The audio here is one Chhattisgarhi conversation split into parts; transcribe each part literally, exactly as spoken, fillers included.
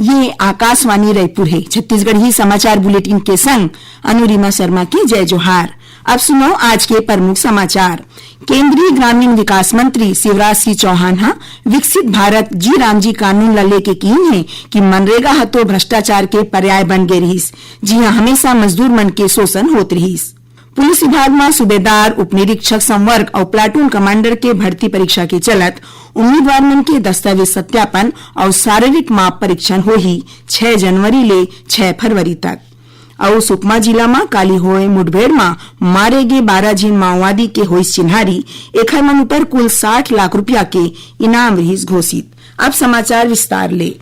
ये आकाशवाणी रायपुर हे। छत्तीसगढ़ी समाचार बुलेटिन के संग अनुरिमा शर्मा के जय जोहार। अब सुनव आज के प्रमुख समाचार। केंद्रीय ग्रामीण विकास मंत्री शिवराज सिंह चौहान ह विकसित भारत जी राम जी कानून ल लेके किहिन हे कि मनरेगा ह तो भ्रष्टाचार के पर्याय बन गे रिहिस, जिहां हमेशा मजदूर मन के शोषण होत रिहिस। पुलिस विभाग म सूबेदार, उपनिरीक्षक संवर्ग अउ प्लाटून कमांडर के भर्ती परीक्षा के चलत उम्मीदवार मन के दस्तावेज सत्यापन अउ शारीरिक माप परीक्षण होही छै जनवरी ले छै फरवरी तक। अउ सुकमा जिला म काली होए मुठभेड़ म मारे गे बारह झिन माओवादी के होइस चिन्हारी, एखर मन ऊपर कुल साठ लाख रुपया के इनाम रिहिस घोषित। अब समाचार विस्तार ले।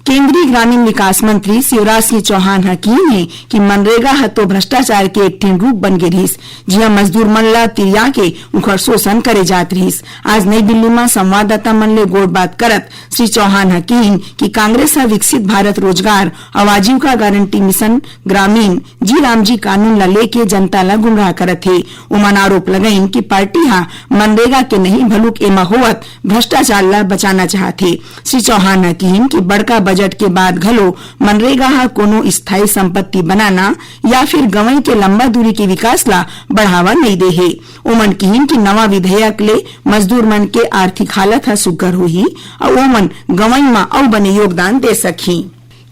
केंद्रीय ग्रामीण विकास मंत्री शिवराज सिंह चौहान ह किहिन हे कि मनरेगा ह तो भ्रष्टाचार के एक ठिन रूप बन गे रिहिस, जिहां मजदूर मन ल तिरिया के उंखर शोषण करे जात रिहिस। आज नई दिल्ली म संवाददाता मन ले गोठबात करत श्री चौहान ह किहिन कि कांग्रेस ह विकसित भारत रोजगार अउ आजीविका गारंटी मिशन ग्रामीण जी राम जी कानून ल लेके जनता ल गुमराह करत हे। उमन आरोप लगाइन कि पार्टी ह मनरेगा के नहीं बलुक एमा होवत भ्रष्टाचार ल बचाना चाहत हे। श्री चौहान ह किहिन कि बड़का बजट के बाद घलो मनरेगा ह कोनो स्थायी संपत्ति बनाना या फिर गंवई के लंबा दूरी के विकास ल बढ़ावा नइ दे हे। ओमन किहिन कि नवा विधेयक ले मजदूर मन के आर्थिक हालत ह सुग्घर होही अउ ओमन गंवई म अउ बने योगदान दे सकही।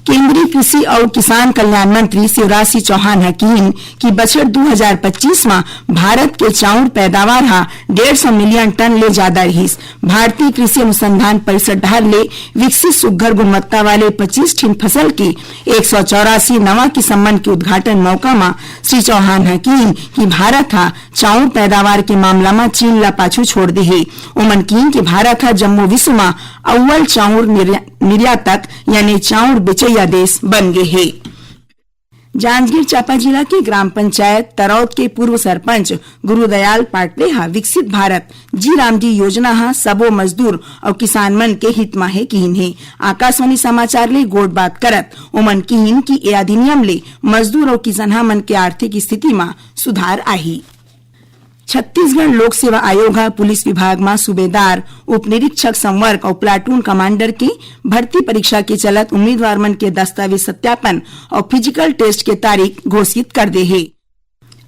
केंद्रीय कृषि अउ किसान कल्याण मंत्री शिवराज सिंह चौहान ह किहिन कि बछर दू हजार पच्चीस म भारत के चाउर पैदावार ह डेढ़ सौ मिलियन टन ले जादा रिहिस। भारतीय कृषि अनुसंधान परिषद डहार ले विकसित सुग्घर गुणवत्ता वाले पच्चीस ठिन फसल के एक सौ चौरासी नवा किसम मन के उद्घाटन मौका म श्री चौहान ह किहिन कि भारत ह चाउर पैदावार के मामला म चीन ल पाछू छोड़ दे हे। ओमन किहिन कि भारत ह जम्मो विश्व म अव्वल चाउर निर्या-, निर्यातक यानी चाउर बेचइया देश बन गे हे। जांजगीर चांपा जिला के ग्राम पंचायत तरौद के पूर्व सरपंच गुरुदयाल पाटले ह विकसित भारत जी राम जी योजना ह सबो मजदूर अउ किसान मन के हित म हे किहिन हे। आकाशवाणी समाचार ले गोठबात करत ओमन किहिन कि ए अधिनियम ले मजदूर अउ किसनहा मन के आर्थिक स्थिति म सुधार आही। छत्तीसगढ़ लोक सेवा आयोग ह पुलिस विभाग म सूबेदार, उप निरीक्षक संवर्ग अउ प्लाटून कमांडर के भर्ती परीक्षा के चलत उम्मीदवार मन के दस्तावेज सत्यापन अउ फिजिकल टेस्ट के तारीख घोषित कर दे हे।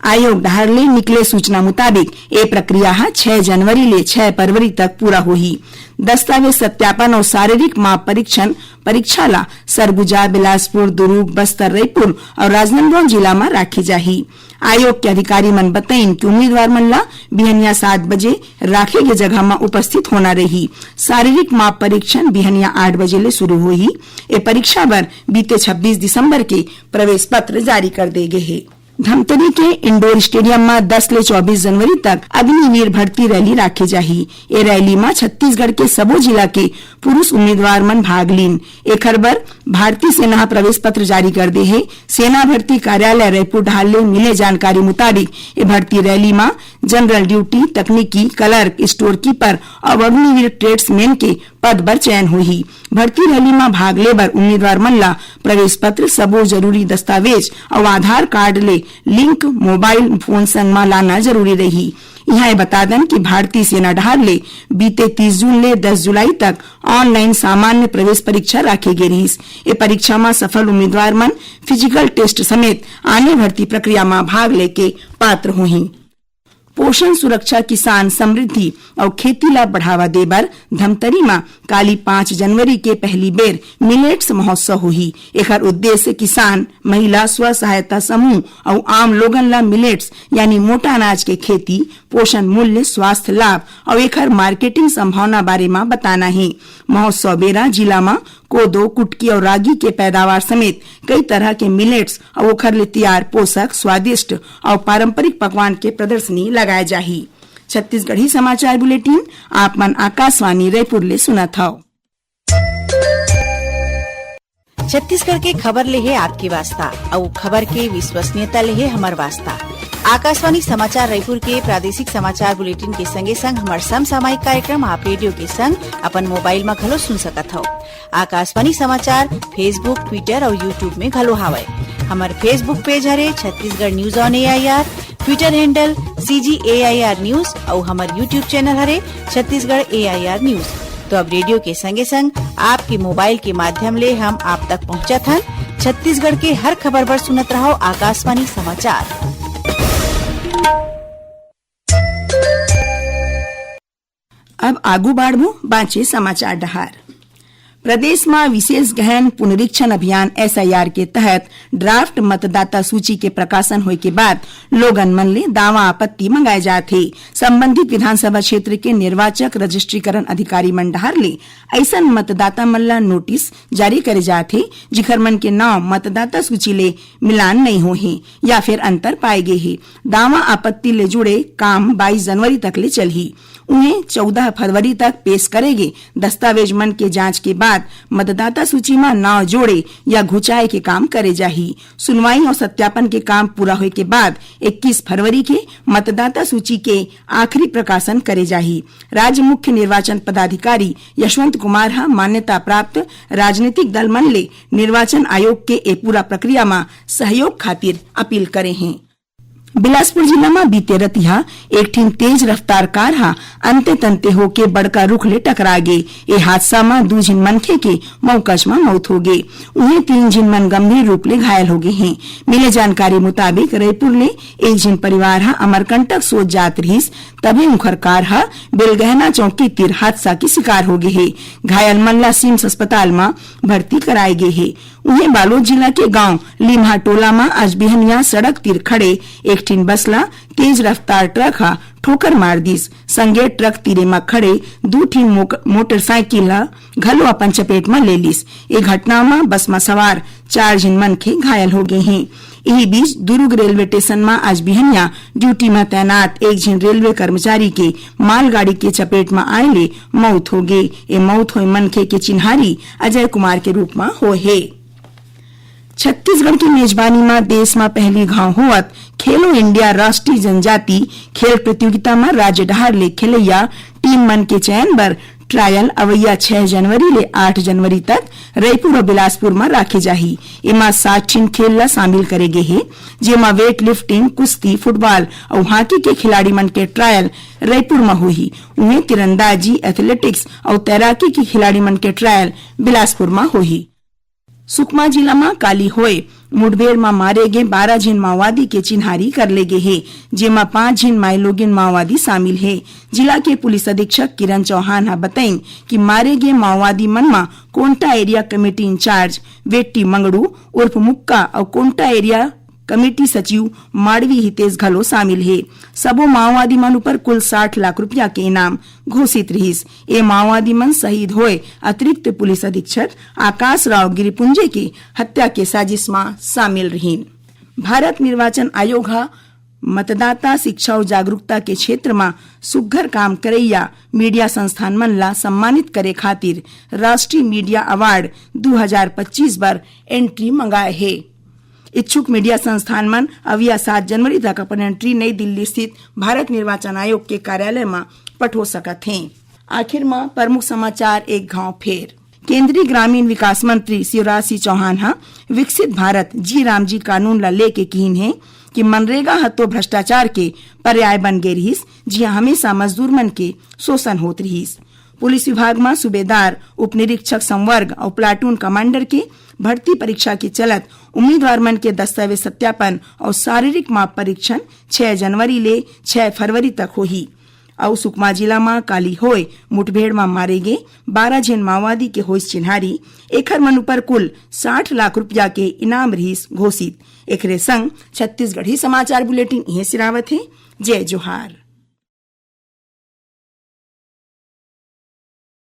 आयोग डहार ले निकले सूचना मुताबिक ए प्रक्रिया ह छै जनवरी ले छै फरवरी तक पूरा होही। दस्तावेज सत्यापन अउ शारीरिक माप परीक्षण परीक्षा ला सरगुजा, बिलासपुर, दुरूग, बस्तर, रईपुर अउ राजनांदगांव जिला म राखे जाही। आयोग के अधिकारी मन बतइन कि उम्मीदवार मन ला बिहनिया सात बजे राखे गे जगह म उपस्थित होना रही। शारीरिक माप परीक्षण बिहनिया आठ बजे ले शुरू होही। ए परीक्षा बर बीते छब्बीस दिसंबर के प्रवेश पत्र जारी कर दे गे हे। धमतरी के इंडोर स्टेडियम म दस ले चौबीस जनवरी तक अग्निवीर भर्ती रैली राखे जाही। ए रैली म छत्तीसगढ़ के सबो जिला के पुरुष उम्मीदवार मन भाग लीन। एखर बर भारतीय सेना ह प्रवेश पत्र जारी कर दे हे। सेना भर्ती कार्यालय रईपुर डहार ले मिले जानकारी मुताबिक ए भर्ती रैली म जनरल ड्यूटी, तकनीकी, क्लर्क, स्टोर कीपर अउ अग्निवीर ट्रेड्समैन के पद बर चयन होही। भर्ती रैली म भाग ले बर उम्मीदवार मन ला प्रवेश पत्र, सबो जरूरी दस्तावेज अउ आधार कार्ड ले लिंक मोबाइल फोन संग म लाना जरूरी रही। इहां ये बता दन कि भारतीय सेना डहार ले बीते तीस जून ले दस जुलाई तक ऑनलाइन सामान्य प्रवेश परीक्षा राखे गे रिहिस। ए परीक्षा म सफल उम्मीदवार मन फिजिकल टेस्ट समेत आने भर्ती प्रक्रिया म भाग लेके पात्र होही। पोषण सुरक्षा, किसान समृद्धि अउ खेती ला बढ़ावा दे बर धमतरी म काली पाँच जनवरी के पहली बेर मिलेट्स महोत्सव होही। एखर उद्देश्य किसान, महिला, स्व सहायता समूह अउ आम लोगन ला मिलेट्स यानी मोटा अनाज के खेती, पोषण मूल्य, स्वास्थ्य लाभ अउ एखर मार्केटिंग संभावना बारे म बताना हे। महोत्सव बेरा जिला म कोदो, कुटकी अउ रागी के पैदावार समेत कई तरह के मिलेट्स अउ ओखर ले तैयार पोषक, स्वादिष्ट अउ पारंपरिक पकवान के प्रदर्शनी लगाए जाही। छत्तीसगढ़ी समाचार बुलेटिन आप मन आकाशवाणी रायपुर ले सुनत हव। छत्तीसगढ़ के खबर ले हे आपके वास्ता, अउ खबर के विश्वसनीयता ले हे हमर वास्ता। आकाशवाणी समाचार रायपुर के प्रादेशिक समाचार बुलेटिन के संगे संग हमर समसामयिक कार्यक्रम आप रेडियो के संग अपन मोबाइल म घलो सुन सकत हव। आकाशवाणी समाचार Facebook, Twitter अउ YouTube में घलो हावय। हमर Facebook पेज हरे Chhattisgarh news on AIR, Twitter handle CG AIR news अउ हमर YouTube चैनल हरे छत्तीसगढ़ एआईआर न्यूज। तो अब रेडियो के संगे संग आपके मोबाइल के माध्यम ले हम आप तक पहुंचत हन। छत्तीसगढ़ के हर खबर बर सुनत रहो आकाशवाणी समाचार। अब आगू बाढ़बो बांचे समाचार डहार। प्रदेश म विशेष गहन पुनरीक्षण अभियान, एसआईआर, के तहत ड्राफ्ट मतदाता सूची के प्रकाशन होय के बाद लोगन मन ले दावा आपत्ति मंगाए जात हे। संबंधित विधानसभा क्षेत्र के निर्वाचक रजिस्ट्रीकरण अधिकारी मन डहार ले अइसन मतदाता मन ला नोटिस जारी करे जात हे, जिखर मन के नांव मतदाता सूची ले मिलान नइ होहे या फिर अंतर पाए गे हे। दावा आपत्ति ले जुड़े काम बाईस जनवरी तक ले चलही। उहें, चौदह फरवरी तक पेश करे गे दस्तावेज मन के जांच के बाद मतदाता सूची म नांव जोड़े या घुचाए के काम करे जाही। सुनवाई और सत्यापन के काम पूरा होय के बाद इक्कीस फरवरी के मतदाता सूची के आखिरी प्रकाशन करे जाही। राज्य मुख्य निर्वाचन पदाधिकारी यशवंत कुमार ह मान्यता प्राप्त राजनीतिक दल मन ले निर्वाचन आयोग के ए पूरा प्रक्रिया म सहयोग खातिर अपील करे हें। बिलासपुर जिला म बीते रतिहा एक ठिन तेज रफ्तार कार ह अंते तंते होके बड़का रुख ले टकरा गे। ए हादसा म दू झिन मनखे के मौकज म मौत हो गे। उहें, तीन झिन मन गंभीर रूप ले घायल हो गे हें। मिले जानकारी मुताबिक, रईपुर ले एक झिन परिवार ह अमरकंटक सोच जात रिहिस, तभे उंखर कार ह बेलगहना चौकी तीर हादसा के शिकार हो गे हे। घायल मन ला सिम्स अस्पताल म भर्ती कराए गे हे। उहें, बालोद जिला के गांव लिम्हा टोला म आज बिहनिया सड़क तीर खड़े एक ठिन बस ला तेज रफ्तार ट्रक ह ठोकर मार दिस। संगे ट्रक तीरे म खड़े दू ठिन मोक-, मोटरसाइकिल ह घलो अपन चपेट म ले लिस। ए घटना म बस म सवार चार झिन मनखे घायल हो गे हें। इही बीच, दुरूग रेलवे स्टेशन म आज बिहनिया ड्यूटी म तैनात एक झिन रेलवे कर्मचारी के मालगाड़ी के चपेट म आए ले मौत हो गे। ए मौत होए मनखे के चिन्हारी अजय कुमार के रूप म होए हे। छत्तीसगढ़ के मेजबानी म देश म पहली घांव होवत खेलो इंडिया राष्ट्रीय जनजाति खेल प्रतियोगिता म राज्य डहार ले खेलैया टीम मन के चयन बर ट्रायल अवैया छह जनवरी ले आठ जनवरी तक रईपुर अउ बिलासपुर म राखे जाही। एमा सात ठिन खेल ल शामिल करे गे हे, जेमा वेट लिफ्टिंग, कुश्ती, फुटबॉल अउ हॉकी के खिलाड़ी मन के ट्रायल रईपुर म होही। उहें, तीरंदाजी, एथलेटिक्स अउ तैराकी के खिलाड़ी मन के ट्रायल बिलासपुर म होही। सुकमा जिला म काली होए मुठभेड़ म मारे गे बारह झिन माओवादी के चिन्हारी कर ले गे हे, जेमा पांच झिन माईलोगिन माओवादी शामिल हे। जिला के पुलिस अधीक्षक किरण चौहान ह बतईन कि मारे गे माओवादी मन म Konta area committee in charge Vetti Mangdu उर्फ मुक्का अउ कोंटा एरिया कमेटी सचिव माड़वी हितेश घलो शामिल हे। सबो माओवादी मन ऊपर कुल साठ लाख रुपया के इनाम घोषित रिहिस। ए माओवादी मन शहीद होए अतिरिक्त पुलिस अधीक्षक आकाश राव गिरिपुंजे के हत्या के साजिश म शामिल रिहिन। भारत निर्वाचन आयोग ह मतदाता शिक्षा अउ जागरूकता के क्षेत्र म सुग्घर काम करइया मीडिया संस्थान मन ला सम्मानित करे खातिर राष्ट्रीय मीडिया अवार्ड दू हजार पच्चीस बर एंट्री मंगाए हे। इच्छुक मीडिया संस्थान मन अवइया सात जनवरी तक अपन एंट्री नई दिल्ली स्थित भारत निर्वाचन आयोग के कार्यालय म पठो सकत हें। आखिर म प्रमुख समाचार एक घांव फेर। केंद्रीय ग्रामीण विकास मंत्री शिवराज सिंह चौहान ह विकसित भारत जी राम जी कानून ला लेके किहिन हे कि मनरेगा ह तो भ्रष्टाचार के पर्याय बन गे रिहिस, जिहां हमेशा मजदूर मन के शोषण होत रिहिस। पुलिस विभाग म सूबेदार, उप निरीक्षक संवर्ग अउ प्लाटून कमांडर के भर्ती परीक्षा के चलत उम्मीदवार मन के दस्तावेज सत्यापन अउ शारीरिक माप परीक्षण छह जनवरी ले छह फरवरी तक होही। अउ सुकमा जिला म काली होए मुठभेड़ म मारे गे बारह झिन माओवादी के होइस चिन्हारी, एखर मन ऊपर कुल साठ लाख रुपया के इनाम रिहिस घोषित। एकरे संग छत्तीसगढ़ी समाचार बुलेटिन इहें सिरावत हे। जय जोहार।